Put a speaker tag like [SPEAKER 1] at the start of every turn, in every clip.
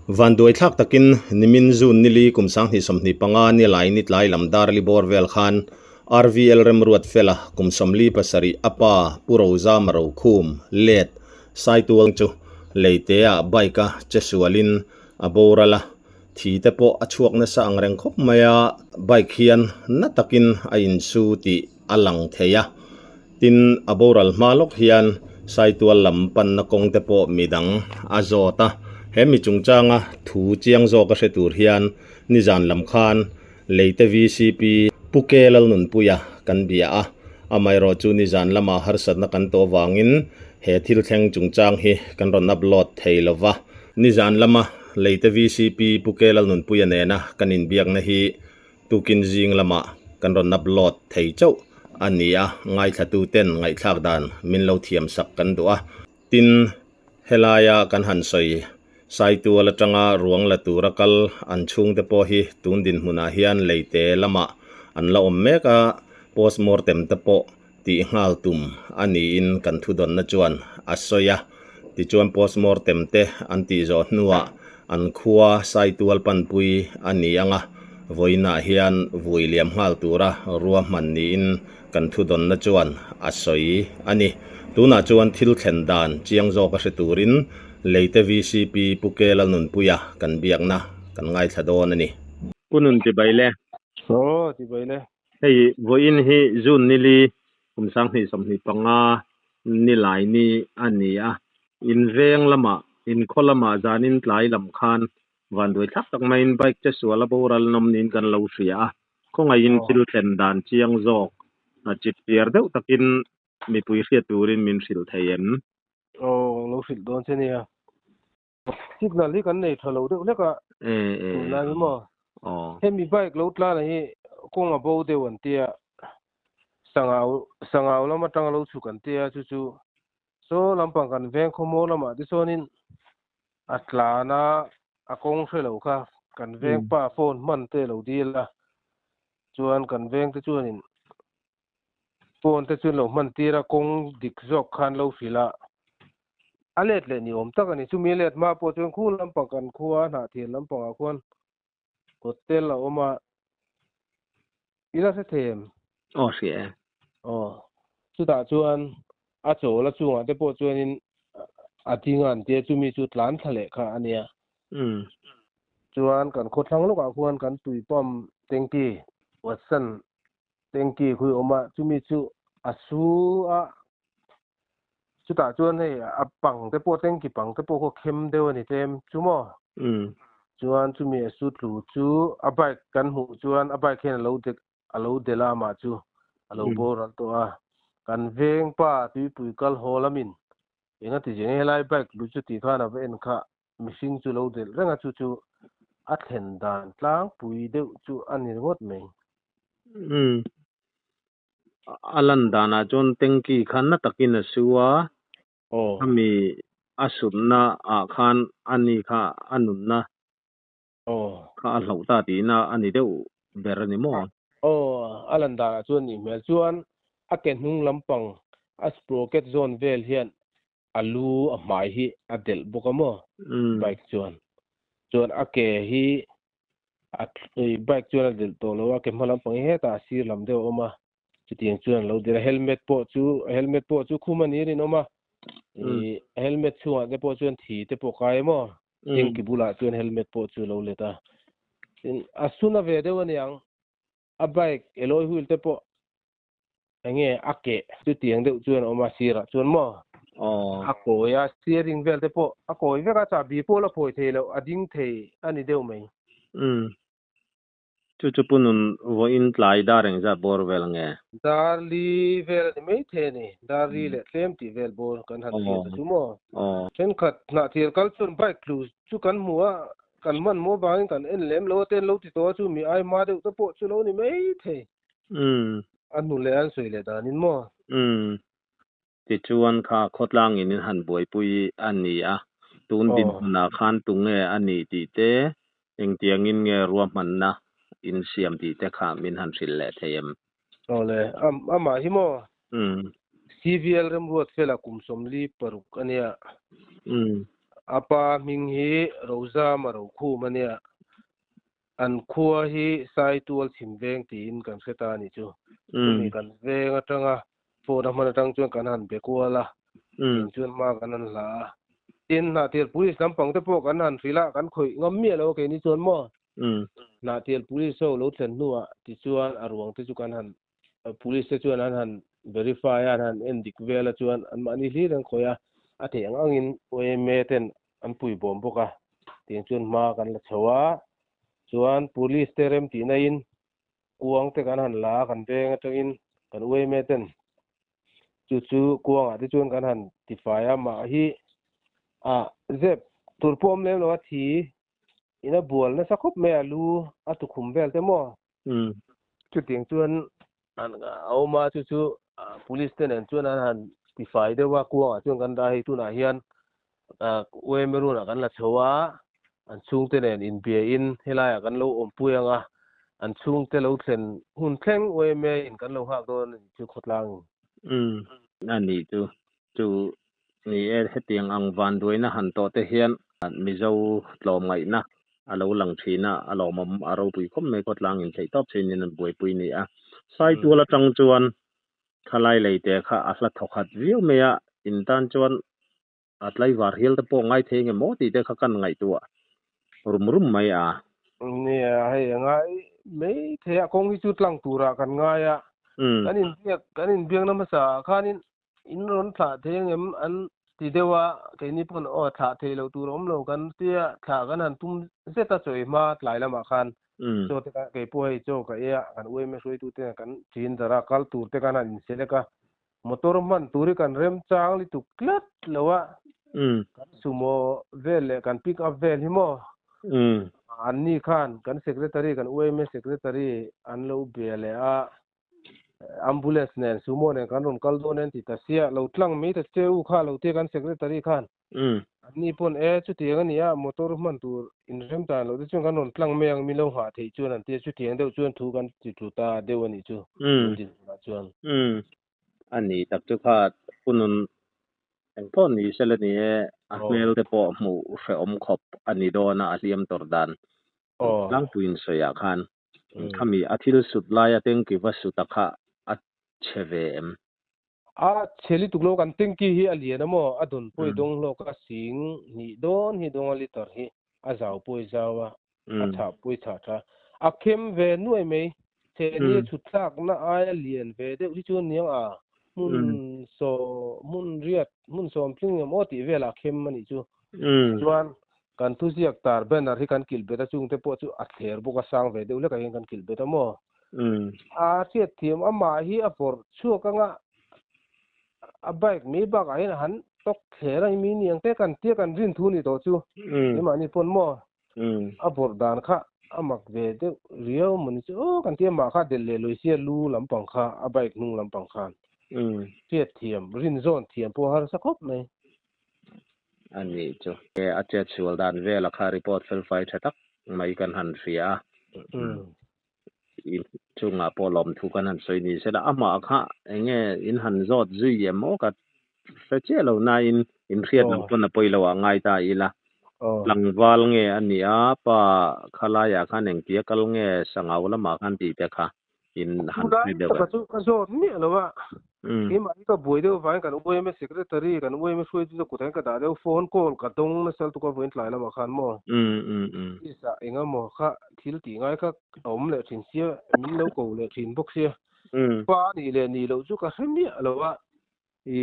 [SPEAKER 1] Vanduai thlak takin nimin June nili kum 2025 ni lai ni tlai lam dar li bawr vel khan RVL Remruatfela kum 47 a pa Pu Rozama Rokhum let Saitual chu leiteah bike a che sualin a boral a, thi te pawh a chhuak nasa ang reng khawp mai a, bike hian na takin a insu tih a lang thei a. Tin, a boral hma lawk hian Saitual lam panna kawng te pawh midang a zawt a, he mi chungchanga thu chiang zawk a hre tur hian nizan lam khan Leite VCP Pu Ke Lalnunpuia kan bia a, amaherawh chu nizan lama harsatna kan tawh vangin he thil thleng chungchang hi kan rawn upload thei lo va. Nizan lama Leite VCP Pu Ke Lalnunpuia nena kan inbiakna hi Tukin zing lamah kan rawn upload thei chauh a ni a, ngaithlatu ten ngaihthlak dan min lo thiam sak kan duh a. Tin, helaia kan han sawi Saitual atanga ruang la tura kal an chhungte pawh hi tun dinhmunah hian leite lamah an la awm mek a, postmortem te pawh tih nghal tum a niin kan thudawnna chuan a sawi a. Tichuan postmortem te an tih zawh hnuah an khua Saitual panpui a ni ang a, vawiinah hian vui liam nghal tura ruahman niin kan thudawnna chuan a sawi a ni. Tunah chuan thil thlen dan chiang zawk a hre turin Leite VCP Pu Ke Lalnunpuia kan biakna kan ngaithla dawn a ni. Pu Nun Tibai le.
[SPEAKER 2] Aw, Tibai le.
[SPEAKER 1] Hei vawiin hi June nili kum 2025 nilai ni a ni a, in veng lamah, in khaw lamah zanin tlai lam khan vanduai thlak tak maiin bike che sual a boral nawm niin kan lo hria a, khawngaihin thil thlen dan chiang zawk chip chiar deuh takin mipui hriat turin min hrilh thei em?
[SPEAKER 2] Aw, lo hrilh dawn che nia. Signal hi kan nei tha lo deuh hlek a, tunlai hi maw? Hemi bike lo tlan hi kawng a bo deuh an tia, sangau sangau lam atanga lo chhuk an tia chu chu saw lampang kan veng khawmaw lamah te chuanin a tlan a, a kawng hre lo kha kan veng pa phone hman te lo dil a, chuan kan veng te chuanin phone te chu lo hman tir a kawng dik zawk khan lo hrilh a, a let leh ni awm tak a ni. Chumi a let hma pawh chuan khu lampang kan khua hnahthir lampangah khuan hotel a awm a, i la hre thei em?
[SPEAKER 1] Aw hria e.
[SPEAKER 2] Aw, chutah chuan a chawl a chungah te pawh chuanin a ding a an tia chumi chu tlan thla leh kha a nia. Chuan kan khawthlang lawkah khuan kan tui pump tanky Watson Tanky khui awm a, chumi chu a su a, chutah chuan hei a pang te pawh tanky pang te pawh khaw khem deuh a ni tlem chu maw? Chuan chumi a su tlu chu a bike kan hmuh chuan a bike hian a lo dek a lo delh a amah chu a lo boral tawh a, kan veng pa tuipui kal haw lamin engati zia nge helai bike tlu chu tih khan a va en kha mihring chu lo delh reng a chu chu a thlen dan tlangpui deuh chu a ni ringawt mai.
[SPEAKER 1] Umm. A lan danah chuan tanky kha na takin a su a, khami a sutna ah khan a ni kha a nunna kha a hloh ta tihna a ni deuh ber a ni maw?
[SPEAKER 2] Aw, a lan danah chuan nih hmel chuan a ke hnung lampang a sprocket zawn vel hian a lu a hmai hi a delh bawk a maw bike chuan chuan a ke hi a bike chuan a delh tawh lo a ke hma lampang hi hetah a sir lam deuh a awm a chutiang chuan a lo delh a helmet pawh chu helmet pawh chu khum a ni rin awm a ih helmet chhungah te pawh chuan thi te pawh kai a maw tanky bulah chuan helmet pawh chu a lo let a tin a suna ve deuh a niang a bike alloy wheel te pawh Enge a keh chutiang deuh chuan a awm a sirah chuan maw? A kawi a, steering vel te pawh a kawi vek a, chahbi pawh la phawi thei loh, a ding thei a ni deuh mai.
[SPEAKER 1] Umm. Chu chu pu nun vawiin tlai dar engzat bawr vel nge?
[SPEAKER 2] Dar li vel a ni mai thei a ni, dar li leh tlem tih vel bawr kan han hriat a chu maw? Thenkhat hnahthir kal chuan bike tlu chu kan hmu a, kan hmanhmawh avangin kan en lem lo a, te an lo ti tawh a, chu mi ai hma deuh te pawh chu lo ni mai thei.
[SPEAKER 1] Umm.
[SPEAKER 2] A hnu leh an sawi leh danin maw?
[SPEAKER 1] Umm. Tichuan kha khawtlang in in han buaipui a ni a, tun dinhmunah khan tunge a nih tih te, engtiangin nge ruahmanna in siam tih te kha min han hrilh leh thei em?
[SPEAKER 2] Awle, amah hi maw?
[SPEAKER 1] Umm.
[SPEAKER 2] CVL Remruat fela kum 46 a nia.
[SPEAKER 1] Umm.
[SPEAKER 2] A pa hming hi Rozama Rokhum a nia. An khua hi Saitual chhim veng tiin kan hre ta a nih chu. Chumi kan veng atanga phone a hman atang chuan kan han be kual a, eng chuan hma kan han hla a. Tin, Hnahtial Police lampang te pawh kan han hrilh a, kan khawih ngam miah lo a keini chuan maw? Hnahtial Police ho lo thlen hnuah tichuan a ruang te chu kan han Police te chuan an han verify a, an han en dik vel a chuan anmahni hlir an khawih a, a theih ang angin YMA ten an pui bawm bawk a, tiang chuan hma kan la chho a, chuan Police te rem tih naiin kuang te kan han la a, kan veng atangin kan YMA ten chu chu kuangah te chuan kan han tifai a, mah hi ah zep tur pawh awm lem lo a, thi in a bual nasa khawp mai a, lu a tukhum vel te maw Chutiang chuan an a awm a, chu chu police te nen chuan an han tifai deuh a, kuangah chuan kan dah a, hei tunah hian UMA runah kan la chho a, an chhungte nen inbiain helaiah kan lo awmpui ang a, an chhungte lo thlen hun thleng UMA in kan lo nghak dawn a ni chu khawtlangin.
[SPEAKER 1] Umm a nih chu, chu Ni e, hetiang ang vanduaina han tawh te hian Mizo tlawmngaihna a lo lang thin a, a lawmawm a ropui khawp mai khawtlang intheih tawp chinin an buaipui ni a. Saitual atang chuan thalai lei te kha a hla thawkhat viau mai a, in tan chuan a tlaivar hial te pawh ngai thei nge maw tih te kha kan ngaihtuah rum rum mai a.
[SPEAKER 2] Nia, hei a ngai mai thei a, kawng hi chu tlang turah kan ngai a, kan inbiak kan inbiakna hmasa ah khanin In rawn thlah thei angem an ti deuh a, keini pawn aw thlah thei lo tur a awm lo kan tia thlah kan han tum zet a chawi hma tlai lamah khan chaw te kha keipawh hei chaw ka ei a, kan uaime hruaitu te kan ṭin darh a, kal tur te khan han inselek a, motor hman tur hi kan remchang lutuk tlat lo a, kan sumo vel leh kan pick up vel hi maw anni khan kan secretary kan uaime secretary an lo bia leh a, Ambulance nen sumo nen kan rawn kal dawn en ti ta sia, lo tlang mai ta che u kha lo tia kan secretary khan anni pawn e chutiang a nia motor hman tur inrem dan loh te chuan kan rawn tlang mai ang min lo nghah theih chuan an tia chutiang deuh chuan thu kan ti tlu ta deuh a nih chu tun dinhmunah chuan.
[SPEAKER 1] A ni tak chu kha hunun eng pawh ni sela ni e, a hmel te pawh hmuh hrehawm khawp a ni dawn a, a hliam tawr dan tlangpuiin sawiah khan. Khami a thil sut laia tanky va sut a kha a chhe ve em?
[SPEAKER 2] A chhe lutuk lo, kan tanky hi a lian a maw? A dawn pawi dawng hlawk a, sing hnih dawn hi dawnga liter hi a zau pawi zau a, a chhah pawi chhah tha. A khem ve nuai mai, chhe ni a chhut thlakna aia lian ve deuh hi chu aniang a, hmun saw hmun riat hmun sawm tling em aw tih velah a khem a nih chu. Chuan Kan thuziak tar banner hi kan kilh bet a, chungte pawh chu a thler bawk a, sang ve deuh hlekah hian kan kilh bet a maw? A hriat thiam amah hi a vawrh chhuak anga a bike mai bakah hian a han tawk thler a, mi ni ang te kan tia kan rin thu ni tawh chu keimahni pawn maw? A vawrh dan kha a mak ve deuh riau maw ni chu aw kan tia amah kha a delh leh lawi sia lu lampang kha a bike hnung lampang khan hriat thiam rin zawn thiam pawh a harsa khawp mai.
[SPEAKER 1] A nih chu. A chet sual dan vela kha report felfai tha tak mai kan han hria a. I chungah pawh lawmthu kan han sawi ni sela amah kha enge in han zawt zui em aw ka hre chiah lo nain in hriat loh pawn a pawi lo ah ngai ta ila. Tlangval nge a nih a pa khalaiah khan engtia kal nge sangau lamah khan tih te kha. in han
[SPEAKER 2] Chulai
[SPEAKER 1] hre deuh
[SPEAKER 2] taka
[SPEAKER 1] em?
[SPEAKER 2] chu ka zawt miah lo a, keimah hi ka buai deuh vangin kan UMA secretary, kan UMA hruaitu te kutah hian ka dah deuh phone call ka dawng nasa lutuk a vawiin tlai lamah khan maw office ah eng emaw kha thil tih ngai kha a awm leh thin sia, min lo ko leh thin bawk sia, pa nih leh nih loh chu ka hre miah lo a, i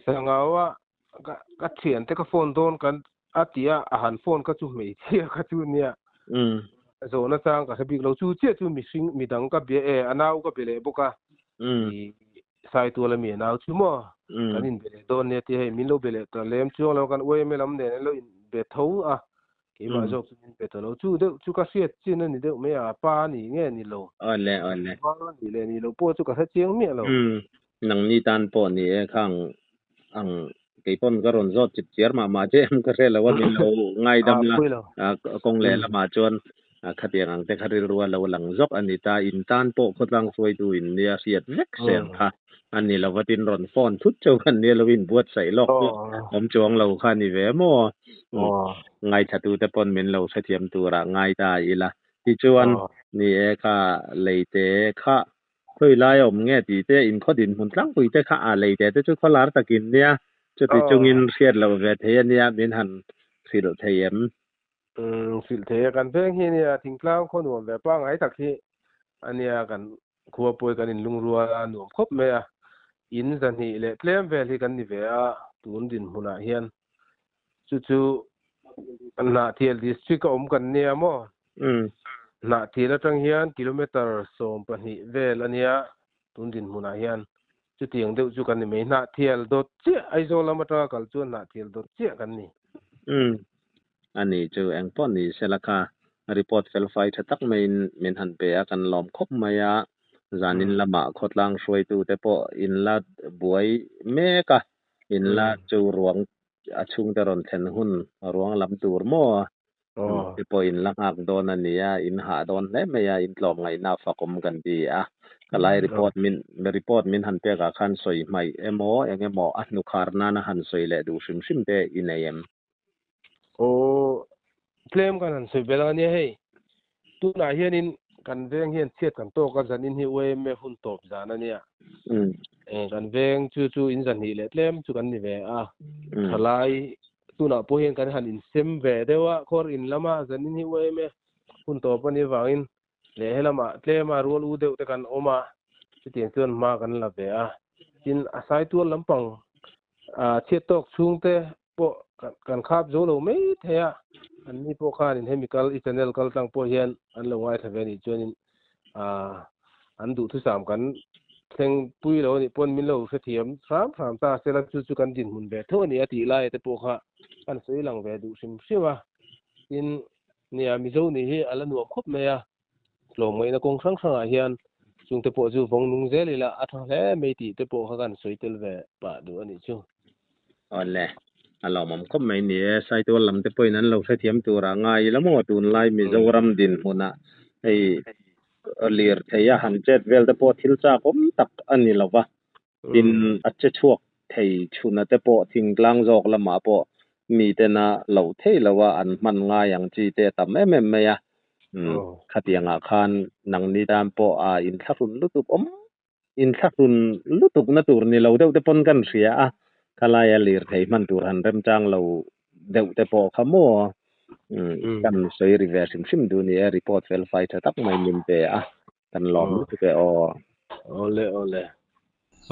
[SPEAKER 2] sangau a ka thiante ka phone dawn kan a ti a, a han phone kha chu hmeichhia kha chu nia zawhna chang ka hre bik lo, chu chiah chu mihring midang ka bia e a nau ka be leh bawk a, i Saitual ami a nau chu maw kan inbe leh dawn nia tia hei min lo be leh ta lem chuang lo kan UMA lam nen an lo inbe tho a, keimah zawk chu min be ta lo, chu deuh chu ka hriat chin a ni deuh mai a, pa a ni nge ni lo, pa a nih leh ni lo pawh chu ka hre chiang miah lo.
[SPEAKER 1] Nangni tan pawh ni e khang ang keipawn ka rawn zawt chip chiar mah mah che em ka hre lo a min lo ngaidam la kawng leh lamah chuan khatiang ang te kha rilru a lo lang zawk a ni ta in tan pawh khawtlang hruaitu in nia hriat vek seng kha a ni lo va tin rawn phone thut cheu khan nia lo inbuatsaih lawk chu awm chuang lo kha ni ve maw. Ngaithlatute pawn min lo hrethiam turah ngai ta ila. Tichuan, ni e kha leite kha khawi lai a awm nge tih te, inkhaw dinhmun tlangpui te kha a leite te chu khaw lar takin nia, chuti chungin hriat loh ve thei a nia min han hrilh thei em?
[SPEAKER 2] Hrilh thei a, kan veng hi nia thingtlang khaw nuam ve pangngai tak hi a nia kan Khua pawi kan inlungrual a nuam khawp mai a, in zahnih leh tlem vel hi kan ni ve a, tun dinhmunah hian chu chu Hnahthial District a awm kan nia maw? Hnahthial atang hian kilometre 12 vel a nia tun dinhmunah hian chutiang deuh chu kan ni mai. Hnahthial dawt chiah Aizawl lam atanga kal chuan Hnahthial dawt chiah kan ni.
[SPEAKER 1] A ni chu engpawh ni sela kha report fel fai tha tak maiin min han pe a, kan lawm khawp mai a, zanin lamah khawtlang hruaitute pawh in la buai mek a, in la chu ruang a chhungte rawn thlen hun ruang lam tur maw te pawh in la nghak dawn a ni a, in hah dawn hle mai a, in tlawmngaihna fakawm kan ti a, ka lai report min report min han pekah khan sawi hmaih emaw eng emaw a hnukhar nana han sawi leh duh hrim hrim te i nei em?
[SPEAKER 2] Aw, tlem kan han sawi belh a nia hei. Tunah hianin kan veng hian chhiat kan tawk a, zanin hi UMA hun tawp zan a nia. Kan veng chu chu in zahnih leh tlem chu kan ni ve a. Thalai tunah pawh hian kan han insem ve deuh a, khawr in lama zanin hi UMA hun tawp a nih avangin leh helamah tlema rual u deuh te kan awm a, chutiang chuan hma kan la ve a. Tin, a saitual lampang chhiat tawk chhungte pawh kan khap zo lo mai thei a, an ni pawh khanin hemi kal i channel kal tlang pawh hian an lo ngaithla ve a nih chuanin an duhthusam kan thleng pui lo a nih pawn min lo hrethiam hram hram ta sela chu chu kan dinhmun ve tho a ni a tih lai te pawh kha kan sawi lang ve duh hrim hrim a, tin nia Mizo nih hi a la nuam khawp mai a, tlawmngaihna kawng hrang hrangah hian chungte pawh chu vawng nung zel ila a tha hle mai tih te pawh kha kan sawi tel ve pah duh a nih chu.
[SPEAKER 1] Awle, a lawmawm khawp mai ni e, Saitual lam te pawhin an lo hrethiam turah ngai ila maw tunlai Mizoram dinhmunah hei lirthei a han chet vel te pawh thil chak awm tak a ni lo va, Tin, a che chhuak thei chhuna te pawh thingtlang zawk lamah pawh mitena loh thei loa an hman ngai ang chi te a tam em em mai a. Khatiangah khan nangni tan pawh a inthlahrun lutuk awm, inthlahrun lutukna tur ni lo deuh te pawn kan hria a, khalaia lirthei hman tur han remchang lo deuh te pawh kha maw kan sawi ri ve hrim hrim duh ni e, report fel fai tha tak mai min pe a. Kan lawm lutuk e aw.
[SPEAKER 2] Awle awle.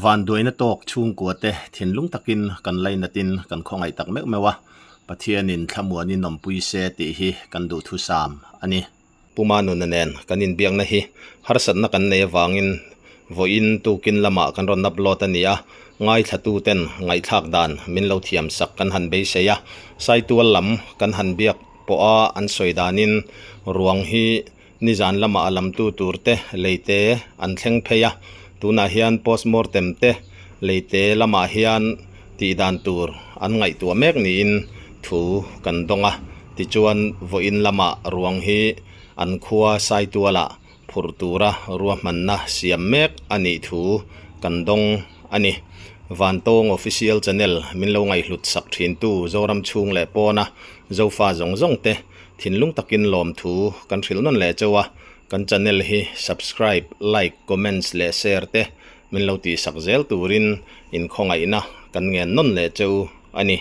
[SPEAKER 1] Vanduaina tawk chhungkua te thinlung takin kan lainatin kan khawngaih tak meuh meuh a, Pathianin thlamuanin awmpui se tih hi kan duhthusam a ni. Puma nuna nen kan inbiakna hi harsatna kan nei avangin vawiin tukin lamah kan rawn upload a ni a, ngaithlatuten ngaihthlak dan min lo thiamsak kan han beisei a, Saitual lam kan han biak pawha an sawi danin ruang hi Nizan lamah a lamtu turte leite an thleng phei a, tunah hian postmortem te leite lamah hian tih dan tur an ngaihtuah mek niin thu kan dawng a, tichuan vawiin lamah ruang hi an khua Saitualah phurh tura ruahmanna siam mek a nih thu kan dawng a ni. Vantawng Official Channel min lo ngaihhlut sak thintu Zoram chhung leh pawna Zofa zawng zawng te Thinlung takin lawmthu kan hrilh nawn leh chauh a, kan channel hi subscribe, like, comments leh share te min lo tihsak zel turin inkhawngaihna kan ngen nawn leh chauh a ni.